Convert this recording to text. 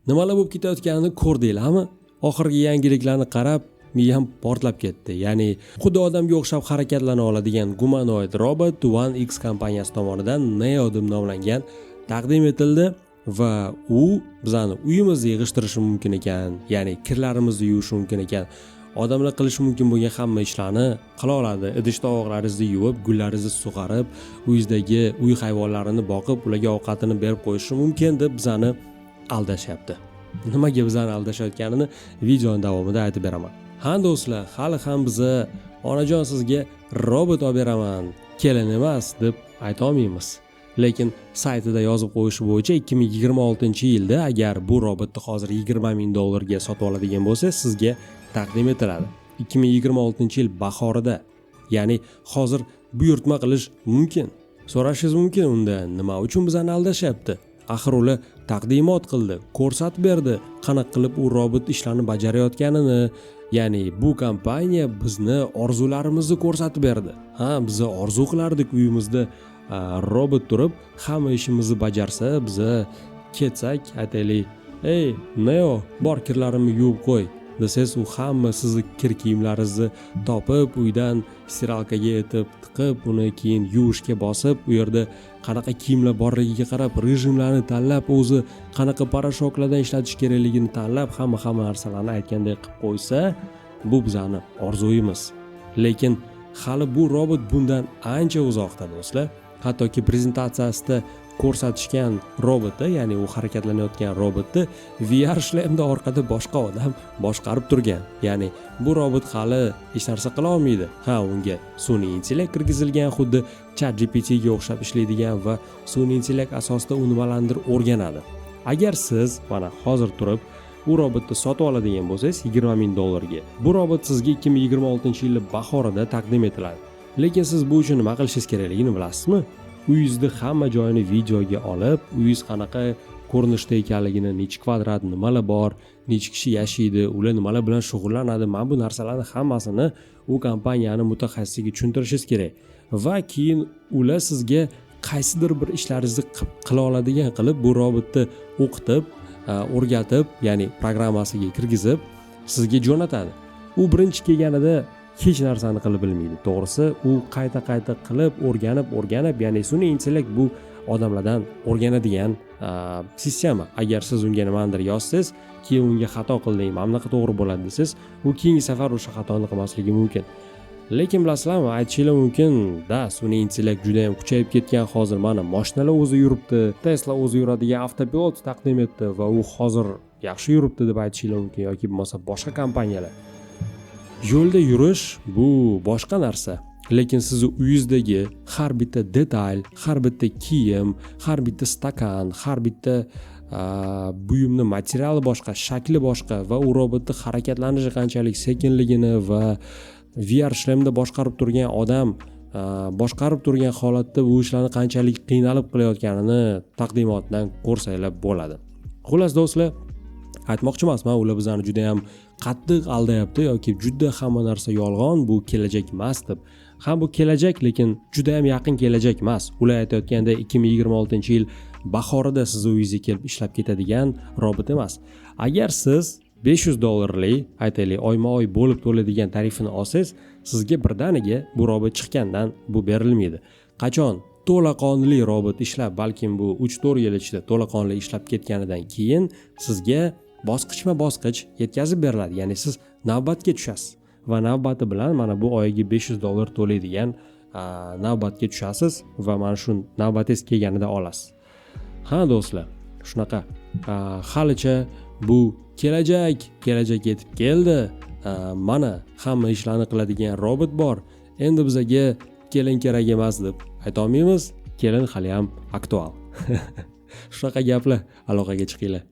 Nimalar bo'lib ketayotganini ko'rdinglarmi? Oxirgi yangiliklarni qarab miyam portlab ketdi. Ya'ni xuddi odamga o'xshab harakatlana oladigan gumanoid robot One X kompaniyasi tomonidan Neo deb nomlangan taqdim etildi va u bizani uyimizni yig'ishtirishi mumkin ekan, ya'ni kirlarimizni yuvishi mumkin ekan. Odamlar qilishi mumkin bo'lgan hamma ishlarni qila oladi. Idish tovoqlaringizni yuvib, gullaringizni sug'arib, uyingizdagi uy hayvonlarini boqib, ularga ovqatini berib qo'yishi mumkin deb bizani aldashyapti. Nimaga bizani aldashayotganini videoni davomida aytib beraman. Ha do'stlar, hali ham biza "Onajon, sizga robot olib beraman, kelin emas", deb ayta olmaymiz. Lekin saytida yozib qo'yishi bo'yicha 2026-yilda agar bu robotni hozir 20 ming dollarga sotib oladigan bo'lsangiz, sizga taqdim etiladi. 2026-yil bahorida, ya'ni hozir buyurtma qilish mumkin. So'rashingiz mumkin, unda nima uchun bizani aldashyapti? Axir ular taqdimot qildi, ko'rsatib berdi, qanaqa qilib u robot ishlarni bajarayotganini. Ya'ni bu kompaniya bizni orzularimizni ko'rsatib berdi. Ha, biza orzu qilardik, uyimizda robot turib hamma ishimizni bajarsa, biza ketsak, aytaylik, "Ey Neo, bor, kirlarimni yuvib qo'y", desangiz, u hamma sizni kir kiyimlaringizni topib, uydan стиралка ga etib tiqib, uni keyin yuvishga bosib, u yerda qanaqa kiyimlar borligiga qarab rejimlarni tanlab, o'zi qanaqa порошок lardan ishlatish kerakligini tanlab, hamma hamma narsalarni aytganday qilib qo'ysa, bu bizani orzuyimiz. Lekin hali bu robot bundan ancha uzoqda, do'stlar. Hattoki prezentatsiyasida ko'rsatishgan robotni, ya'ni u harakatlanayotgan robotni VR shlemda orqada boshqa odam boshqarib turgan. Ya'ni bu robot hali hech narsa qila olmaydi. Ha, unga sun'iy intellekt kirgizilgan, xuddi Chat GPTga o'xshab ishlaydigan va sun'iy intellekt asosida u nimalarnidir o'rganadi. Agar siz mana hozir turib u robotni sotib oladigan bo'lsangiz 20 ming dollarga, bu robot sizga 2026 yil bahorida taqdim etiladi. Lekin siz bu uchun nima qilishingiz kerakligini bilasizmi? Uyingizni hamma joyini videoga olib, uyingiz qanaqa ko'rinishda ekanligini, nechi kvadrat, nimalar bor, nechi kishi yashaydi, ular nimalar bilan shug'ullanadi, mana bu narsalarni hammasini u kompaniyani mutaxassisiga tushuntirishingiz kerak va keyin ular sizga qaysidir bir ishlaringizni qila oladigan qilib bu robotni o'qitib, o'rgatib, ya'ni programmasiga kirgizib sizga jo'natadi. U birinchi kelganida hech narsani qilib bilmaydi, to'g'risi. U qayta qayta qilib, o'rganib o'rganib, ya'ni sun'iy intellekt bu odamlardan o'rganadigan sistema. Agar siz unga nimanidir yozsangiz, keyin unga "Xato qilding, mana bunaqa to'g'ri bo'ladi", desangiz, u keyingi safar o'sha xatoni qilmasligi mumkin. Lekin bilasizlarmi, aytishinglar mumkin da, sun'iy intellekt juda yam kuchayib ketgan hozir, mana moshinalar o'zi yuribdi, Tesla o'zi yuradigan avtopilot taqdim etdi va u hozir yaxshi yuribdi, deb aytishinglar mumkin yoki bo'lmasa boshqa kompaniyalar. Yo'lda yurish bu boshqa narsa, lekin sizni uyingizdagi har bitta detal, har bitta kiyim, har bitta stakan, har bitta buyumni materiali boshqa, shakli boshqa va u robotni harakatlanishi qanchalik sekinligini va VR shlemda boshqarib turgan odam boshqarib turgan holatda bu ishlarni qanchalik qiynalib qilayotganini taqdimotdan ko'rsanglar bo'ladi. Xullas, do'stlar, aytmoqchi emasman, ular bizani juda yam qattiq aldayapti yoki juda hamma narsa yolg'on, bu kelajak emas deb. Ha, bu kelajak, lekin juda yam yaqin kelajak emas. Ular aytayotgandek 2026-yil bahorida sizni uyingizga kelib ishlab ketadigan robot emas. Agar siz 500 dollarlik, aytaylik, oyma oy bo'lib to'laydigan tarifini olsangiz, sizga birdaniga bu robot chiqqandan bu berilmaydi. Qachon to'laqonli robot ishlab, balkim bu 3-4 yil ichida to'laqonli ishlab ketganidan keyin sizga bosqichma bosqich yetkazib beriladi. Ya'ni siz navbatga tushasiz va navbati bilan mana bu oyiga 500 dollar to'laydigan navbatga tushasiz va mana shu navbatingiz kelganida olasiz. Ha do'stlar, shunaqa. Halicha bu kelajak, kelajak yetib keldi. Mana hamma ishlarni qiladigan robot bor, endi bizaga kelin kerak emas, deb aytolmaymiz. Kelin haliyam aktual. Shunaqa gaplar. Aloqaga chiqinglar.